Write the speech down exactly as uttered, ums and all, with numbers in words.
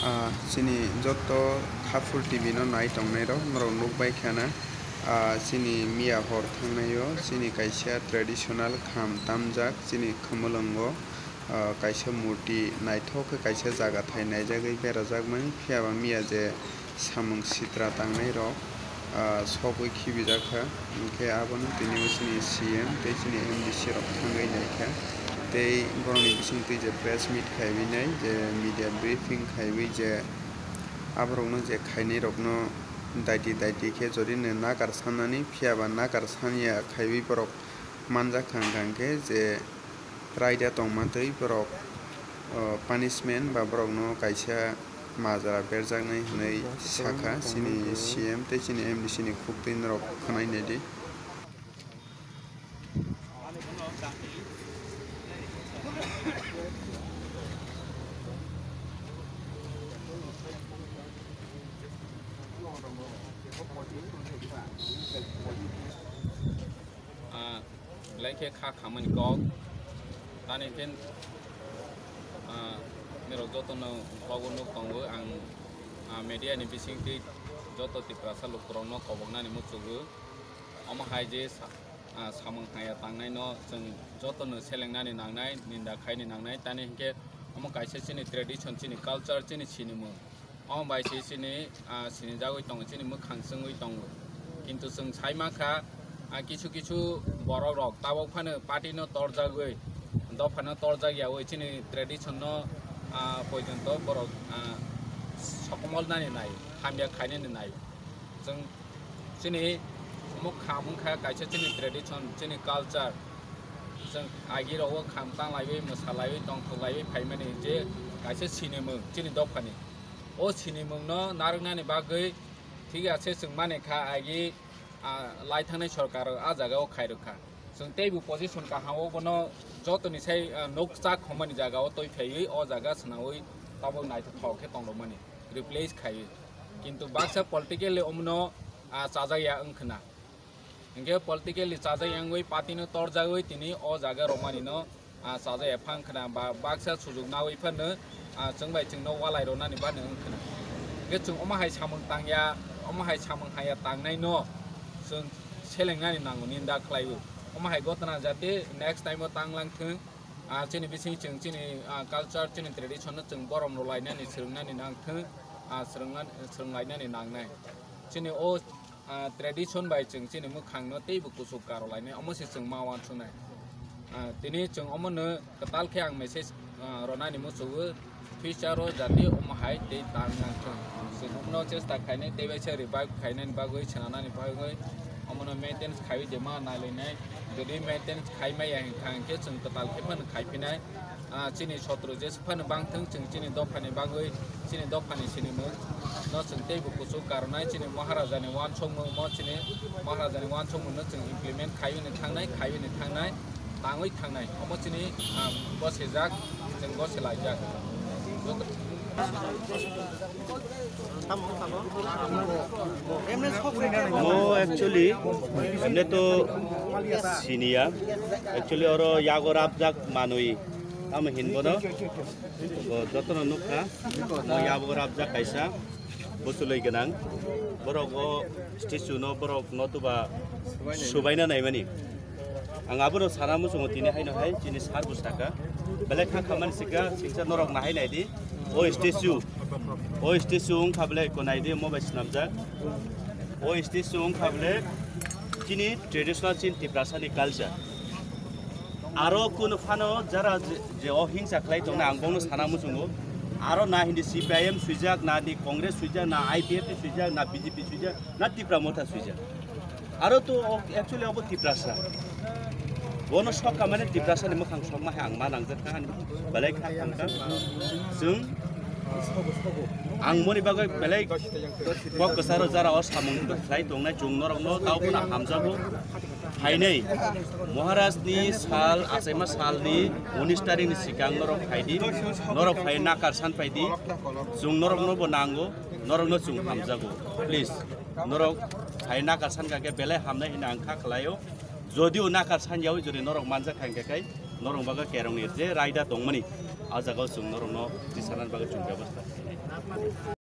Ah, chini joto Khapur T V no nai tongnai rok, norok nuk bai khana. Ah, chini miya hor thangnai o, chini kaisa traditional kham tamjak, chini khumulwngo, ah, kaisa murti naithok khe kaisa jaga thai naijagwi berajak mani, phiya ba miya je samung sitra tangnai rok, ah, sogwi khibijak kha. Hinkhe abono tini bo chini C M tei chini M D C rok thangwi naikha. Tei borokni bisingtwi je press meet khaiwi nai, je media briefing khaiwi je aborokno je khainai rokno daiti daiti khe jodi no nakar sanani, phiya ba nakar sanya khaiwi borok manjak thang thang khe je raida tongma twi borok, o, punishment ba borokno kaisa majra berjaknai hwnwi sakha chini C M tei chini M D C ni khuktwi norok khwnai naidi. Ah, belai khe kha khamani kok. Tani khe, ah, norok jotono kogo nuk tongo. Ang, ah, media ni bisingtwi joto Tiprasa lukurokno koboknani muchugo. Omo hai je sa-, ah, samung haya tangnaino chwng jotono selengnani nangnai, ninda khaini nangnai. Tani hinkhe omo kaisa chini tradition, chini culture, chini sinimung. Omo bai se chini, ah, sinijagwi tongo, chini mwkhang chwngwi tongo. Kintu chwng sai mankha, ah, kisu kisu borok rok tabok phano party no torjagwi, dopha no torjak yawi chini tradition no, ah, poijonto borok, ah, sokomol nani nai, hamya khainani nai. Chwng chini omo kham wngkha kaisa chini tradition, chini culture. Chwng agi rogo kham tanglaiwi, mwsalaiwi, tongthoklaiwi phaimani je kaisa sinimung chini dophani. O sinimungno narwknani bagwi thik ase chwng mani kha agi, ah, lai thangnai sorkar o ah jaga o khairokha. Chwng teibo position kaham o bono jotoni sai, ah, nok chak homani jaga o twi phaiwi o jaga swnawi tabok naithothok khe tongdokmani replace khaiwi. Kintu baksa politically omono, ah, chajakya wngkhwna. Hinkhe politically chajak yangwi party no torjagwi tini o jaga romani no, ah, chajak ya phang khna ba baksa sujuk nawi phano, ah, chwng bai chwngno walai ronani bani wng khna. Hinkhe chwng omo hai samung tangya, omo hai samung haya tangnai no chwng selengnani nango ninda khlaiwi. Omo hai gotna jate next time o tanglang thung, ah, chini bising chwng chini, ah, culture chini tradition no chwng borom rwlainani swrwngnani nang thung, ah, swrwngna-, swrwnglainani nangnai. Chini o ah, tradition bai chwng chini mwkhangno teibo kuchuk karwlainai, omo se chwng ma uansuknai. Ah, tini chwng omono kwtal khe ang message, ah, ronani muchungo, future o jati omo hai tei tang nangthung. Chwng omono chesta khainai, tei bai se revive khainani bagwi, swnamnani bagwi, omono maintenance khaiwi de ma nailainai. Jodi maintenance khai maya hinkha hinkhe chwng kwtal khe phano khaiphinai. Ah, chini sotro jesa phano bangthung, chwng chini dophani bagwi, chini dophani sinimung no chwng teibo kuchuk karwnai, chini Maharajani uansukmung mo chini Maharajani uansukmung no chwng implement khaiwi ni thangnai, khaiwi ni thangnai, tangwi thangnai. Omo chini, ah, bosejak, chwng boselaijak. Mo actually, emne to siniya. Actually, oro yago rapjak manwi. Tamo hinbono. Bo jotono nukha. Mo yago rapjak kaisa. Bosuloi gwnang. Borok o statue no, borok no tuba subaina naimani. Ang abono sana muchungo tini haino hai chini sir bo saka. Belai kha khamani sika, singsa norok nahai naidi. O statue, o statue wngkha belai ko naidi, mo bai swnamjak. O statue wngkha belai chini traditional chini Tiprasa ni culture. Aro kuno phano jara je, je o hingsa khlai tongna ang bono sana muchungo. Aro na hindi C P I M swijak, na di Congress swijak, na I P F T swijak, na B J P swijak, na Tipra Motha swijak. Aro to o-, actually obo Tiprasa. Bono sok kamani Tiprasa ni mwkhang sokma hai ang ma nangjak kha, belai kha thang kha. Chwng ang moni bagwi belai kok kwcharo jara o samung khlai tongnai chwng norokno tao phano hamjago. Phainai Maharaj ni sal, achaima sal ni unis tarik ni sikang norok phaidi, norok phai nakar san phaidi, chwng norokno bo nango, norokno chwng hamjago. Please. Norok hai nakar san kha khe belai hamnai hwnwi ang kha khlaio. Jodio nakar san yaui jodi norok manjak kha hwnkhe kai norok bagwi kerongni je raida tongmani. A jagao chwng norokno tisanani bagwi chwng bebostha khainai.